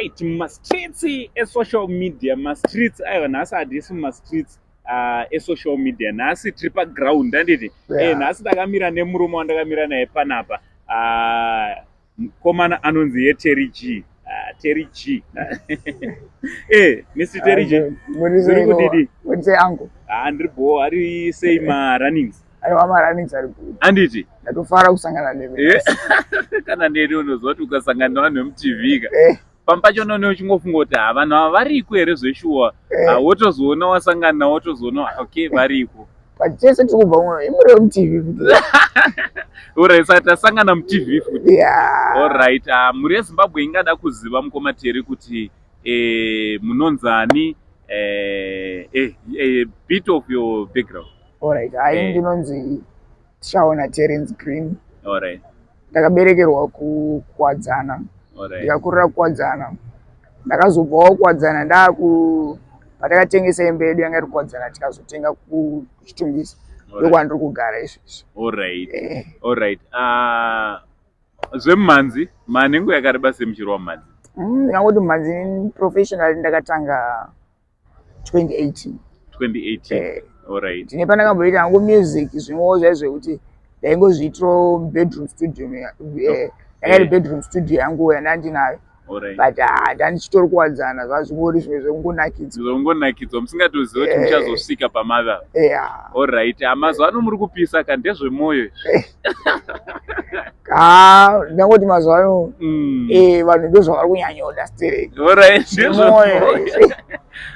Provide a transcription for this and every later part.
Right, mumastreets esocial media, mastreets aiwa, nhasi hatisi mumastreets esocial media. Nhasi tiri paground, handiti? Yeah. Nhasi ndakamira nemurume wandakamira naye panapa, mukomana anonzi yeTerry G, Terry G. Mr Terry G, zviri kudidi? Muri angu? Ah, ndiri bho. Ari sei marunnings? Aiwa, marunnings ari good. Handiti? Ndatofara kusangana nemi. Kana neni, unoziva kuti ukasangana nevanhu vemuTV ka, pamwe pacho none uchingofunga kuti ha, vanhu ava variko here zveshuwa? Ah, wotozoona wasangana nawo, wotozoona, okay, variko. But tese tiri kubva muno, imuri wemuTV futi. Alright, saka tasangana muTV futi. Yeah. Alright, mhuri yeZimbabwe ingada kuziva, mukoma Terry, kuti munonzani, bit of your background. Alright, hai, ndinonzi Tichaona Terence Green. Ndakaberekerwa kuKwadzana, ndikakurira Kuwadzana. Ndakazobvawo Kuwadzana ndaaku patakatengesa imba yedu yanga iri Kuwadzana, tikazotenga kuChitungwiza, ndokwandiri kugara izvezvi. Alright. Alright, zvemumhanzi, manhengo yakareba semuchiri wamumhanzi? Ndingangoti mumhanzi professionally ndakatanga 2018. 2018? Eh. Alright. Ndine pandakamboita hangu music zvimwewo zvai zvekuti ndaingozviitirawo bedroom studio, yanga iri bedroom studio yangu yandandinayo, but ndandichitori Kuwadzana, zvazvingori zvimwe zvekungonakidzwa. Zvongonakidzwa, musingatoziva kuti muchazosvika pamava. Yeah. Alright, mazuva ano muri kupisa ka, ndezvemwoyo. Ha, ndingangoti mazuva ano vanhu ndo zvavari kunyanyoda stereki. Alright. Zvemwoyo. Ndezvemwoyo.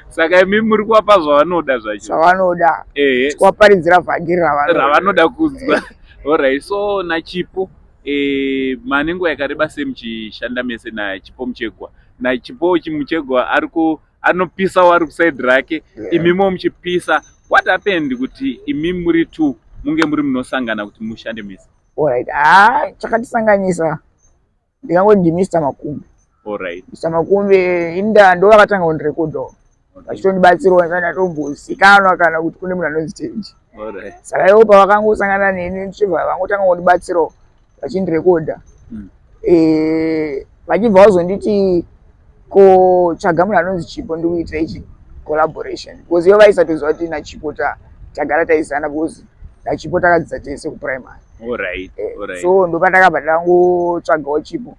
Saka imi muri kuvapa zvavanoda zvacho. Zvavanoda, tikuvaparidzira vhangeri ravanoda. Ravanoda kunzwa. Alright, so naChipo, mane nguva yakareba sei muchishanda mese naChipo Muchegwa? NaChipo Chimuchegwa ari ku anopisawo, ari kuside rake, imimo muchipisa. What happened kuti imi muri two munge muri munosangana kuti mushande mese? Alright, ha, chakatisanganisa ndingangoti ndiMr Makumbe. Mr Makumbe inda ndo vakatanga kundirekodhawo, vachitondibatsirawo ndisati ndatombozikanwa kana kuti kune munhu anonzi Terry. Saka ivo pavakangosangana neni, ndichibva vangotanga kundibatsirawo vachindirekodha, vachibva vazonditi, "Ko tsvaga munhu anonzi Chipo, ndikuitira ichi collaboration," because ivo vaisatoziva kuti naChipo tagara taizana, because naChipo takadzidza tese kuprimary. So ndopatakabva tangotsvagawo Chipo,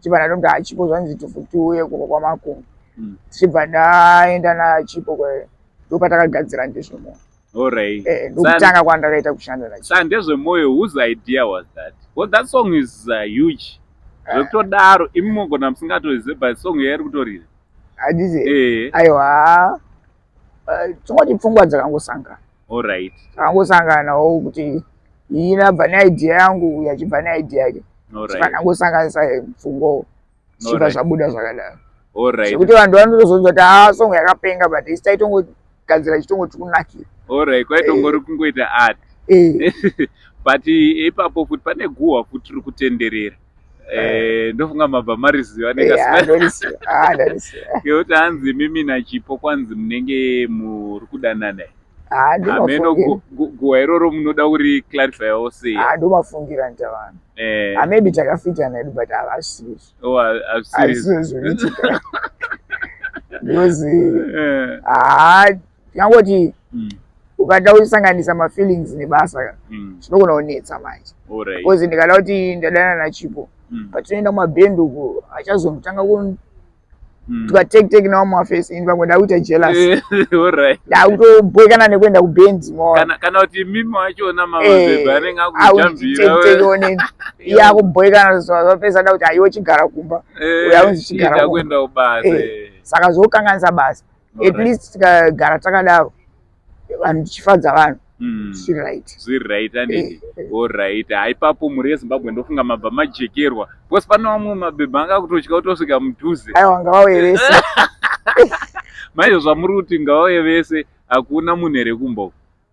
chibva ndatomuti, "Ha, Chipo, zvanzi tiuye kuko kwaMakumbe." Tichibva ndaenda naChipo, ndopatakagadzira Ndezvemwoyo. Ndokutanga kwandakaita kushanda naChipo. Sa Ndezvemwoyo, whose idea was that? Well, that song is huge zvekutodaro. Imi mogona musingatozive, but song yairi kutorira. Handizi? Aiwa, tongoti pfungwa dzakangosangana. Dzakangosanganawo kuti iyi nabva neidea yangu, uyu achibva neidea yake, chibva ndangosanganisa pfungwawo, zvichibva zvabuda zvakadaro, zvekuti vanhu vanotozonzwa kuti haa, song yakapenga, but isi taitongogadzira chitongoti kunakira. Alright, kwaitongori kungoita art. But ipapo futi pane guhwa futi riri kutenderera. Ndofunga mabva mariziva. Ndorisiva. Ah, ndorisiva. Ngekuti hanzi mimi naChipo kwanzi munenge muri kudanana. Ah, Hameno. ndomafungira. Guhwa iroro munoda kuri clarifyawo sei? Ah, ndomafungira nita vanhu. Ah, maybe takafitana hedu, but havasizvo. Oh, hazvisiri. Hazvisizvo zvinoitika, because ah, tingangoti ukada kusanganisa mafeelings nebasa, zvinogona kunetsa manje, because ndikada kuti ndadana naChipo, patinoenda kumabhendi uko, achazondotanga tukatektek nawo mumafesi, ini pamwe ndakuita jealous. Ndakutobwekana nekuenda kubhendi. Kana kuti mimi wachona mamabhebhi anenge akujambira. Iye akubhoekana, zvapedza da kuti aiwe chigara kumba, uyo aunzi chigara kumba. Kuenda kubasa. Saka zvokanganisa basa. At least tikagara takadaro, vanhu tichifadza vanhu, zviri right. Zviri right, anditi? Alright, haipapo mhuri yeZimbabwe ndofunga mabva majekerwa, because pane vamwe mabhebhi anga kutotya kutosvika mudhuze. Aiwa, ngavauye vese. Maizvo zvamuri kuti ngavauye vese, hakuna munhu here kumba?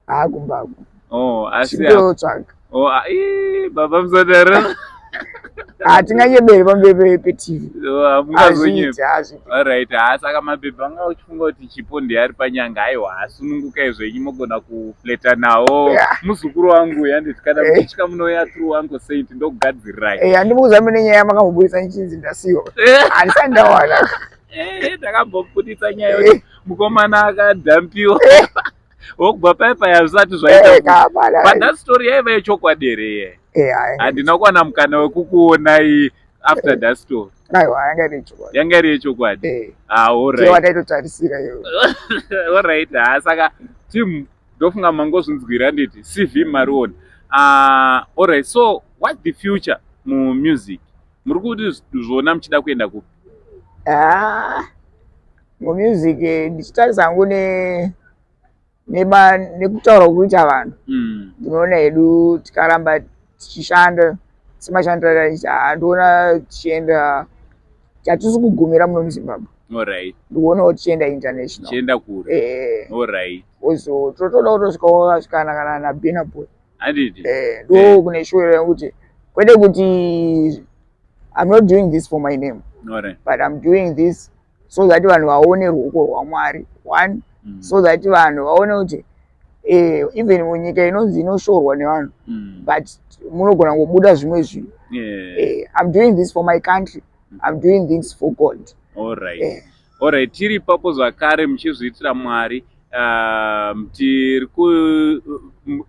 Haa, kumbako Oh, asi chitotsvaga. Oh, ii, baba musadaro. Hatinganyeberi pamberi peTV. Hamungazonyepa. Alright, ha, saka mabhebhi anga uchifunga kuti Chipo ndiye ari panyanga, aiwa, asunungukai zvenyu, mogona kuflirta nawo. Muzukuru wangu yanditi kana muchitya munouya through Uncle Saint, ndokugadzirirai. Handimukuziva mune nyaya yamakambobudisa nichinzi ndasiwa, handisati ndawana. Takambobudisa nyaya yekuti mukomana akadhampiwa wokubva paipai, hazvisati zvaita. But that story yaiva yechokwadi here iye? Handina kuwana mukana wekukuonai after that story. Aiwa, yanga iri yechokwadi. Yanga iri yechokwadi. Ah, alright. Taitotarisira iyo. Alright, ha, saka team, ndofunga mangozvinzwira, nditi CV mariona. Alright, so what's the future mumusic? Muri kuti zvona muchida kuenda kupi? Ah, mumusic, ndichitarisa hangu nekutaura kuita vanhu, ndinoona hedu tikaramba tichishanda semashandiro ataiita, ndoona tichienda, hatisi kugumira muno muZimbabwe. Ndikuonawo tichienda international. Chienda kure. Ozo totoda kutosvikawo vasvikana kana naBurna Boy. Handiti? Ndo kune shuwiro yekuti kwete kuti I'm not doing this for my name, but I'm doing this so that vanhu vaone ruoko rwaMwari one, so that vanhu vaone kuti even munyika inonzi inoshorwa nevanhu, but munogona kubuda zvimwe zvinhu. I'm doing this for my country, I'm doing this for God. Alright, tiri ipapo zvakare, muchizviitira Mwari, tiri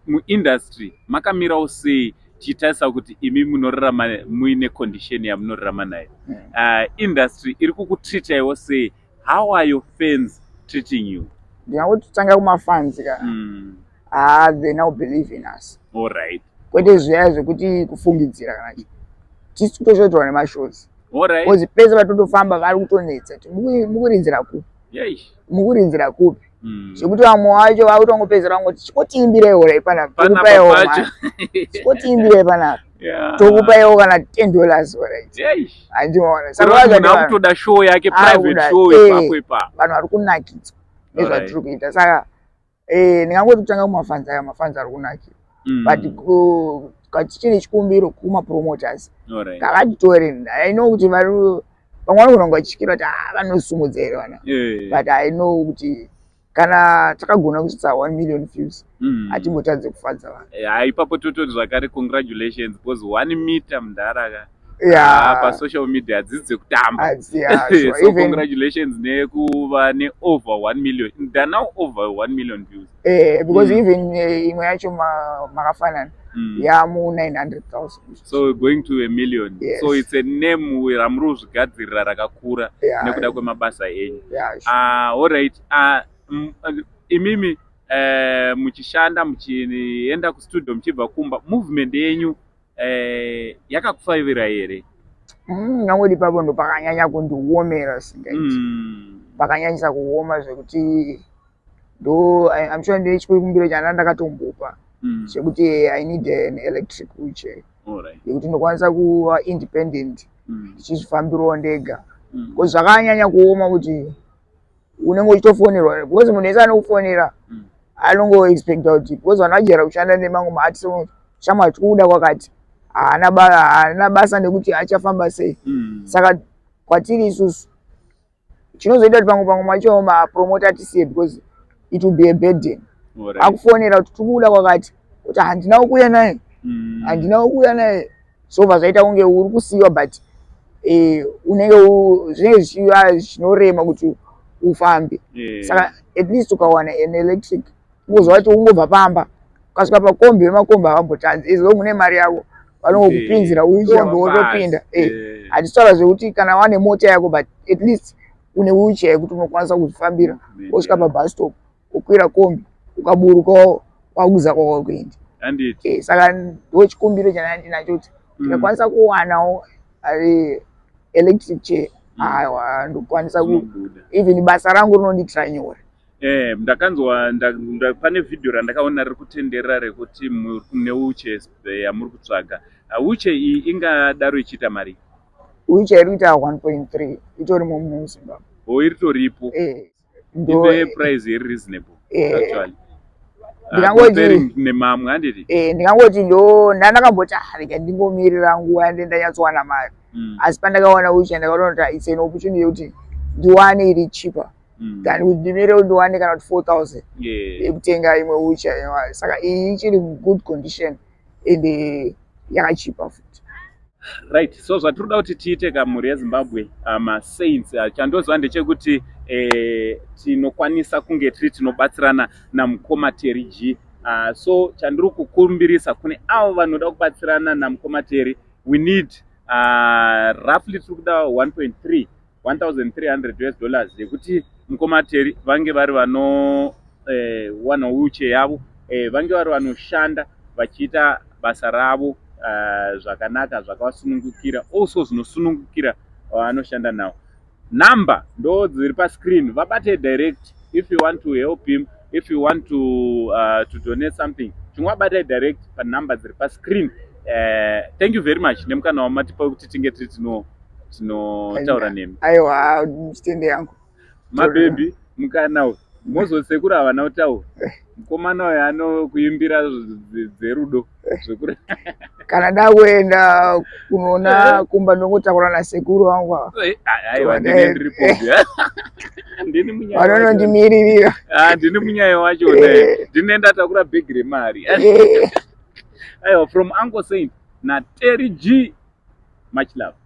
muindustry makamirawo sei, tichitarisa kuti imi munorarama muine condition yamunorarama nayo? Industry iri kukutreataiwo sei? How are your fans treating you? Ndingangoti tanga kumafans ka, ah, they now believe in us. Kwete zviya zvekuti kufungidzira kana chi, tisi kutoshotorwa nemashows, because pese patotofamba vari kutonetsa kuti mukuridzira kupi, mukuridzira kupi, zvekuti vamwe vacho vakutongopedzera vangoti, "Chikotiimbireiwo rai panapa, tokupaiwo mari, chikotiimbirei panapa, tokupaiwo kana $10." Alright, handimaona. Saka munhu akutoda show yake, private show ipapo ipapo. Vanhu vari kunakidzwa nezvatiri kuita, saka ndingangoti kutanga kumafans aya, mafans ari kunakirwa, but katichine chikumbiro kumapromoters, ngavatitoreni. I know kuti vari vamwe vanogona kunge vachityira kuti, "Ah, vanosumudza here vana?" But I know kuti kana takagona kusvitsa 1 million views, hatimbotadze kufadza vanhu. Ha, ipapo tototi zvakare congratulations, because 1 meter mundaraka pasocial media hadzisi dzekutamba. Hadzi, yeah, sure. So Even, congratulations nekuva neover 1 million, they're now over 1 million views. Because even imwe yacho makafanana yamu 900,000. So we're going to a million. Yes. So it's a name ramuri kuzvigadzirira rakakura nekuda kwemabasa enyu. Yeah, sure. Alright, imimi muchishanda, muchienda kustudio muchibva kumba, movement yenyu yakakufavira here? Ngangoti ipapo ndo pakanyanya kundiomera singaiti. Pakanyanyisa kuoma zvekuti ndo I'm sure ndine chikumbiro chana ndakatombopa chekuti I need an electric wheelchair yekuti ndokwanisa kuva independent, ndichizvifambirawo ndega, because zvakanyanya kuoma kuti unenge uchitofonerwa, because munhu wese anokufonera anongoexpecta kuti, because vanhu vajaira kushanda nemamwe maartist, shamwari, tikukuda kwakati, haana basa nekuti achafamba sei. Saka kwatiri isusu chinozoita kuti pamwe macho mapromota atisiye, because it will be a burden. Akufonera kuti tikukuda kwakati, kuti handina kuuya naye, handina kuuya naye, zobva zvaita kunge uri kusiyiwa, but unenge zvinenge zvichiva zvinorema kuti ufambe. Saka at least ukawana an electric, ungozva kuti ungobva pamba ukasvika pakombi, vemakombi havambotadzi, as long une mari yako vanongokupinzira wheelchair, wotopinda. Hatitaura zvekuti kana wane mota yako, but at least une wheelchair yekuti unokwanisa kuzvifambira, wosvika pabus stop, ukwira kombi, ukaburukawo wakuza kwakwakuenda. Handiti? Saka ndo chikumbiro chanaa ndinacho kuti ndikakwanisa kuwanawo electric chair, aiwa, ndokwanisa ku Zvinobuda. Even basa rangu rinondiitira nyore. Ndakanzwa pane vhidhiyo randakaona riri kutenderera rekuti mune wheelchair yamuri kutsvaga. Wheelchair iyi ingadaro ichiita mari? Wheelchair iri kuita 1.3, itorimo muZimbabwe. O, iritoripo? Ndo Ine price iri reasonable, actually. Ndikangoti nemamwe, handiti? Ndingangoti ndo ndandakamboti, ah, rega ndingomirira nguva yande ndanyatsowana mari. Asi pandakawana wheelchair, ndakaona kuti it's an opportunity yekuti ndiwane iri cheaper than kuti ndimire kuti ndiwane kana kuti 4000 yekutenga imwe wheelchair. Saka iyi ichiri good condition, ende yakachipa futi. Right, so zvatiri kuda kuti tiite kamhuri yeZimbabwe, masaints, chandoziva ndechekuti tinokwanisa kunge tiri tinobatsirana namukoma Terry G. So chandiri kukumbirisa kune avo vanoda kubatsirana namukoma Terry, we need roughly, tiri kuda 1.3 1300 US dollars yekuti mukoma Terry vange vari vanowana wheelchair yavo, vange vari vanoshanda vachiita basa ravo zvakanaka, zvakavasunungukira, also zvinosunungukira vanoshanda navo. Number ndo dziri pascreen, vabate direct if you want to help him, if you want to donate something, chingwabatai direct panumber dziri pascreen. Thank you very much nemukana wamatipa wekuti tinge tiri tinotaura nemi. Aiwa, chitende yangu. Mabhebhi, mukana uyu mozosekura havana kutaura, mukomana uyu anokuimbira dzerudo zvekuri. Kana ndakuenda kunoona kumba, ndongotakura nasekuru vangu ava. Aiwa, ndine ndiripo, ndini munyaya wacho. Vanonondimiririra. Ah, ndini munyaya wacho, ndine ndatakura bhegi remari. Aiwa, from Uncle Saint naTerry G, much love.